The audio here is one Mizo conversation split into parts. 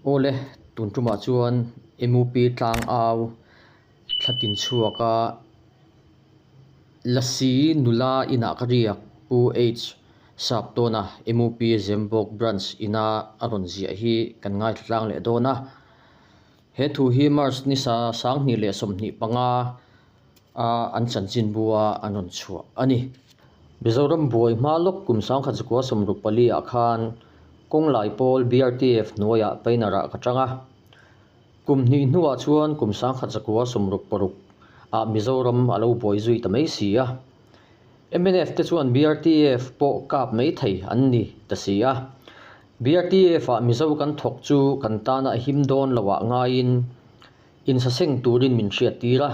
Awle, tun tumah chuan MUP tlangau thla tin chhuak a, Lasi nula inah ka riak Pu H Saptawna MUP Zembawk Branch ina a rawn ziah hi kan ngaithla tlang leh dawn a. He thu hi March ni sa 2025 a an chanchinbu a an rawn chhuah a ni. Mizoram buai hma lawk kum 1964 ah khan Kawnglai pawl BRTF hnuaiah Painner ah ka tang a. Kum hnih hnuah chuan kum 1966 ah Mizoram a lo buai zui ta mai si a. Mnf te chuan BRTF pawh kap mai thei an ni ta si a. BRTF ah Mizo kan thawk chu kan tana him dawn loh ah ngaiin Insaseng turin min hriattir a.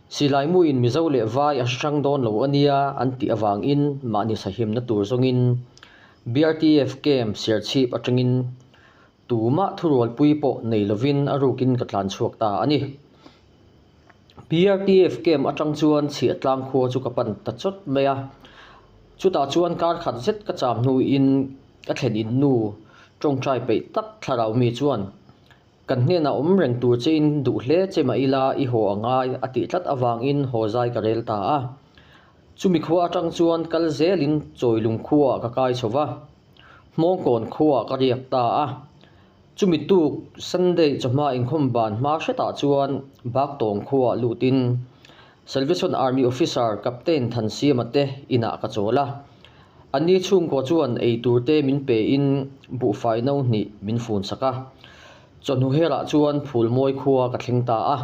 Silai muin Mizo leh Vai a hre hrang dawn lo a nia an tih avangin mahni sahimna tur zawngin BRTF camp Serchhip atangin tumah thurualpui pawh nei lovin a rukin ka tlan chhuak ta a ni. BRTF camp atang chuan Chhiahtlang khua chu ka pan ta chawt mai a. Chutah chuan kar khat zet ka cham hnuin ka thlen in nu tawngtai peih tak thlarau mi chuan Kan hnenah awm reng tur chein duh hle che mah ila i haw a ngai a tih tlat avangin haw zai ka rel ta a. Chumi khua atang chuan kal zelin Chawilung khuaah ka kai chho va, Hmawngkawn khuaah ka riak ta a. Chumi tuk Sunday chawhma inkhawm ban hma hretah chuan Baktawng khuaah lutin Salvation Army Officer Captain Thansiama te inah ka chawl a. Anni chhungkua chuan ei tur te min pe in buhfai no hnih min fun sak a. Chawhnu herah chuan Phulmawi khua ka thleng ta a.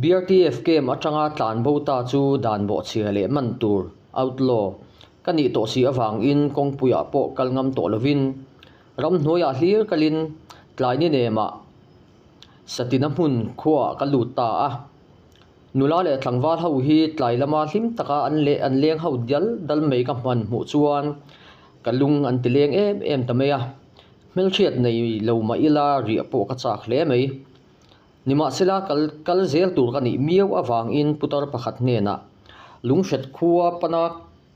BRTF camp atanga tlan bo ta chu dan bawhchhia leh man tur, outlaw, ka nih tawh si avangin kawngpuiah pawh kal ngam tawh lovin ramhnuaiah hlir kalin tlai ni nemah Satina hmun khuaah ka lut ta a. Nula leh tlangval ho hi tlai lama hlim taka an leh an leng ho dial dal mai ka hman hmuh chuan ka lung an ti leng em em ta mai a. Hmelhriat nei lo mah ila riah pawh ka chak hle mai. Nimahsela kal kal zel tur ka nih miau avangin putar pakhat hnenah Lunghret khua pana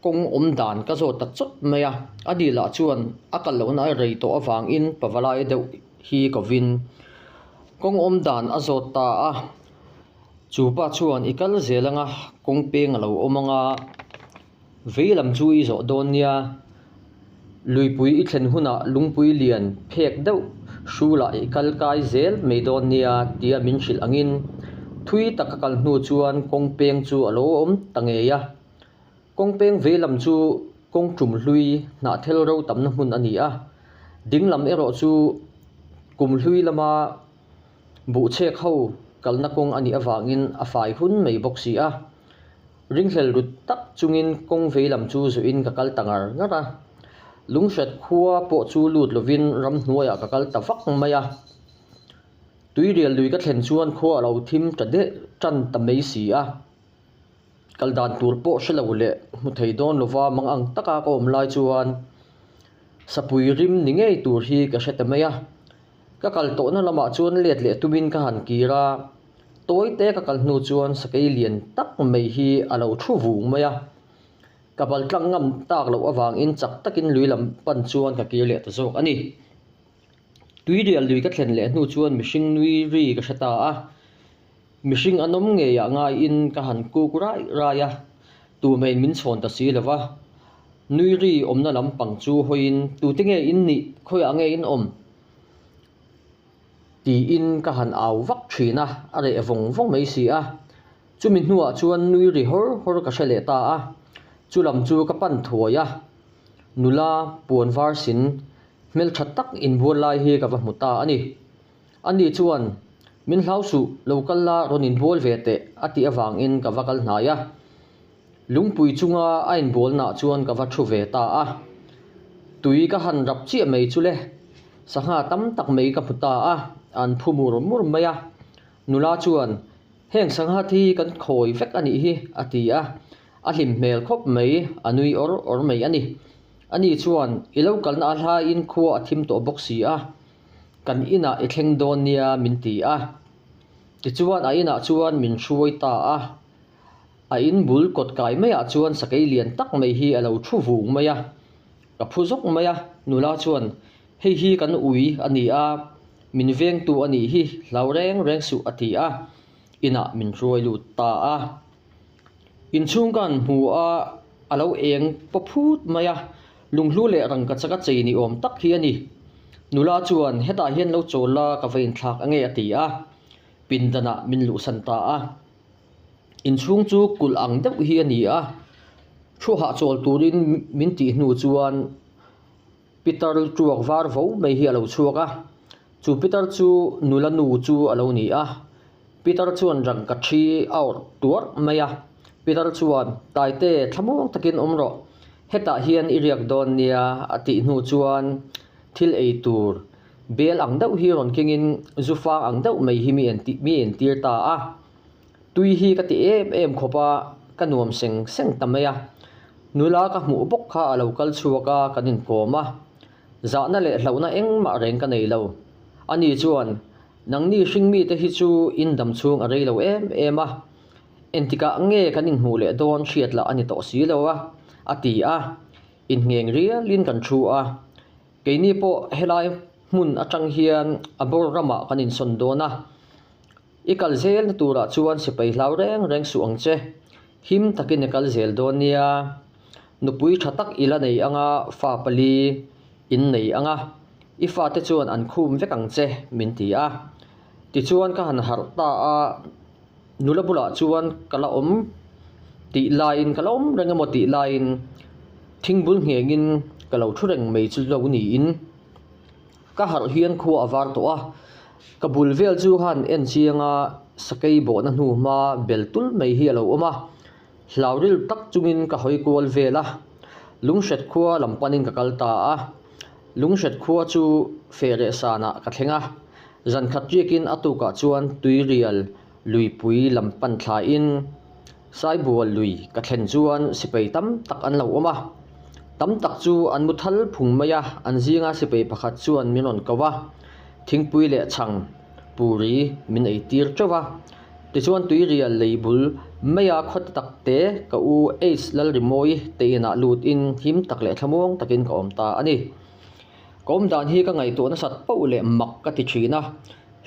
kawng awm dan ka zawt ta chawt mai a. A ni lah chuan a kal lohna a rei tawh avangin pavalai deuh hi kovin kawng awm dan a zawt ta a. Chu pa chuan i kal zel anga kawng peng a lo awm anga vei lam chu i zawh dawn nia. Luipui i thlen hunah lungpui lian phek deuh hrulah i kal kai zel mai dawn nia tia min hrilh angin thui tak a kal hnu chuan kawng peng chu a lo awm ta ngei a. Kawng peng vei lam chu kawng tum hlui hnahthel ro tamna hmun a ni a, ding lam erawh chu kum hlui lama Buhchek ho kalna kawng a nih avangin a fai hun mai bawk si a. Ringhlel rut tak chungin kawng vei lam chu zuiin ka kal ta ngar ngar a. Lunghret khua pawh chu lut lovin ramhnuaiah ka kal ta vak mai a. Tuirial lui ka thlen chuan khua a lo thim ta deuh tan ta mai si a. Kal dan tur pawh hre lo leh hmu thei dawn lova mang ang taka ka awm lai chuan sapui rim ni ngei tur hi ka hre ta mai a. Ka kal tawhna lamah chuan let leh tumin ka han kir a, tawi te ka kal hnu chuan sakei lian tak mai hi a lo thu vung mai a. Ka bal tlang ngam tak loh avangin chak takin lui lam pan chuan ka kir leh ta zawk a ni. Tuirial lui ka thlen leh hnu chuan mihring nui ri ka hre ta a, mihring an awm ngeiah ngaiin ka han kuk rai rai a, tumeiin min chhawn ta si lo va. Nui ri awmna lampang chu hawiin tute nge in nih, khawiah nge in awm? Tiin ka han au vak thin a, a reh vawng vawng mai si a. Chumi hnuah chuan nui ri hawr hawr ka hre leh ta a, chu lam chu ka pan thuai a. Nula puan var sin hmeltha tak inbual lai hi ka va hmu ta a ni. Ani chuan, Min hlau suh, lo kal la rawn inbual ve teh a tih avangin ka va kal hnai a. Lungpui chunga a inbualnaah chuan ka va thu ve ta a. Tui ka han rap chiah mai chu le, sangha tam tak mai ka hmu ta a, an phu mur mur mai a. Nula chuan, Heng sangha thi kan khawi vek a nih hi, a ti a. A hlim hmel khawp mai, a nui awr awr mai a ni. Ani chuan, I lo kalna a hlaiin khua a thim tawh bawk si a, kan inah i thleng dawn nia, min ti a. Tichuan a inah chuan min hruai ta a. A in bul kawt kai maiah chuan sakei lian tak mai hi a lo thu vung mai a, ka phu zawk mai a, nula chuan, Hei hi kan ui a ni a, min vengtu a nih hi hlau reng reng suh a ti a, inah min hruai lut ta a. Inchhung ka han hmu a, a lo eng paw phut mai a, lunghlu leh rangkachak a chei ni awm tak hi a ni. Nula chuan hetah hian lo chawl la ka va inthlak ange a ti a, pindanah min luhsan ta a. Inchhung chu kulh ang deuh hi a ni a, thu hahchawl turin min tih hnu chuan Pitar tuak var vo mai hi a lo chhuak a, chu pitar chu nula nu chu a lo ni a, pitar chuan rangka thi a awrh tuarh mai a, pitar chuan Taite thlamuang takin awm rawh, hetah hian i riak dawn nia a tih hnu chuan thil ei tur bel ang deuh hi rawn kengin zu fang ang deuh mai hi mi entir ta a. Tui hi ka ti em em khawp a, ka nuam seng seng ta mai a. Nula ka hmuh bawk kha a lo kal chhuak a, kan inkawm a. Zahna leh hlauhna engmah reng ka nei lo. Ani chuan, Nangni hringmite hi chu in dam chhung a rei lo em em a. Engtikah nge kan inhmuh leh dawn hriat lah a ni tawh si lo a, a ti a. Inngheng rialin kan thu a. Keini pawh helai hmun atang hian a bawr ramah kan insawn dawn a. I kal zelna turah chuan sipai hlau reng reng suh ang che. Him takin i kal zel dawn nia. Nupui tha tak i la nei anga fa pali in nei anga i fate chuan an khum vek ang che min ti a. Tichuan ka han harh ta a, nula bulah chuan ka la awm tih laiin ka la awm reng emaw tih laiin thingbul nghengin ka lo thu reng mai chu lo niin. Ka harh hian khua a var tawh a, ka bul vel chu han en chiang a, sakei bawhna hnu hma bel tul mai hi a lo awm a, hlau ril tak chungin ka hawi kual vel a, Lunghreth khua lam panin ka kal ta a, Lunghreth khua chu feh leh sanah ka thleng a, zan khat riakin a tukah chuan tuirial luipui lam pan thlaiin Saibual lui ka thlen chuan sipai tam tak an lo awm a, tam tak chu an mu thal phung mai a, an zinga sipai pakhat chuan min rawn ko a, thingpui leh chhang puri min ei tir teuh a, tichuan tuirial lei bul maia khaw tak te ka u Ace Lalrimawi te inah lut in him tak leh thlamuang takin ka awm ta a ni. Ka awm dan hi ka ngaihtuah nasat poh leh mak ka ti thin a.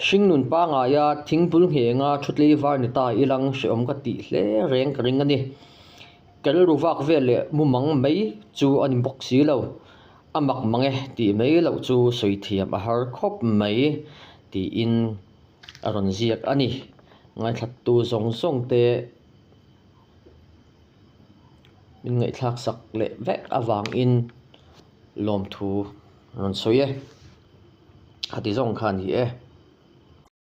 Hringnun pangaia thingbul nghenga thutlei var ni ta ilang hrehawm ka tih hle reng ka ring a ni. Ka rilru vak vel leh mumang mai chu a ni bawk si lo. A mak mang e tih mai loh chu sawi thiam a har khawp mai tiin a rawn ziak a ni. Ngaithlattu zawng zawng te min ngaihthlak sak leh vek avangin lawmthu rawn sawi e. Khati zawng kha a ni e.